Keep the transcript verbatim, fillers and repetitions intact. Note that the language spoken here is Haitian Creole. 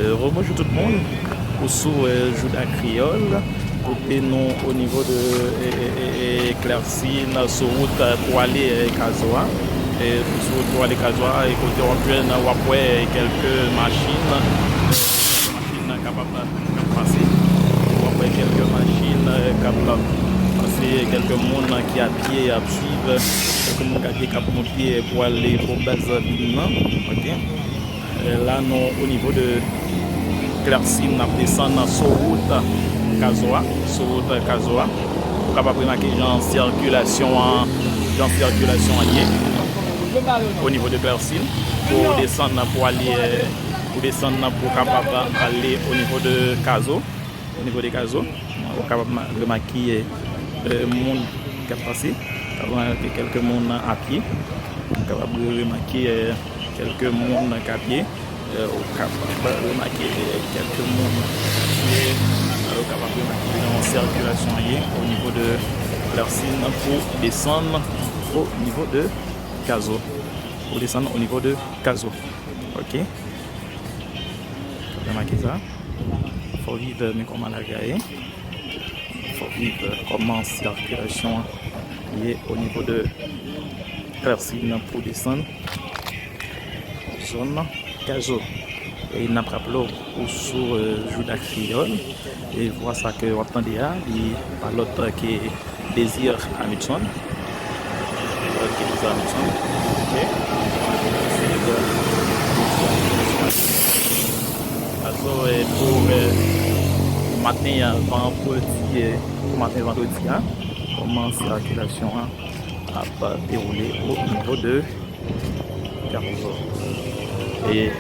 Euh, rebonjou tout moun, ou sou euh, Jouda Kreyòl, kote nou o nivo de euh, euh, euh, Klèsin sou wout euh, pou ale euh, Kazo a. E sou wout pou ale Kazo a, e kote w ap jwenn, w ap wè kèlke machin, kèlke machin k ap, k ap pase. W ap wè kèlke machin euh, k ap pase, kèlke moun ki apye ap swiv, kèlke moun k apye k ap monte pou ale pou baz bil nan. Ok. Euh, la nou o nivo de Klèsin, n ap desann sou wout Kazo a, sou wout Kazo a. Ou kapab remake jan sikilasyon an, jan sikilasyon an ye. O nivo de Klèsin, pou desann pou ale, euh, pou desann pou kapab ale o nivo de Kazo. O nivo de Kazo, ou kapab ma- remake euh, euh, moun k ap pase, ou kapab remake kèlke moun apye, ou kapab remake euh, kèlke moun k apye, euh, ou kapab remake euh, kèlke moun apye, euh, ou kapab remake jan sikilasyon an ye o nivo de Klèsin pou desann o nivo de Kazo. Pou desann o nivo de Kazo. Ok. Remake sa. Fò viv men kòman lari a ye. Fò viv kòman sikilasyon an ye o nivo de Klèsin pou desann zòn Kazo. E n ap raple w, ou sou euh, Jouda Kreyòl. E vwa sa ke w ap tande a, li pa lòt ke Désir Hamilton. Désir Hamilton. Ok. Désir Hamilton. Aso, eh, pou eh, maten an, vandredi, eh, pou maten vandredi a, kòman sikilasyon an ap dewoule o nivo de Kazo. E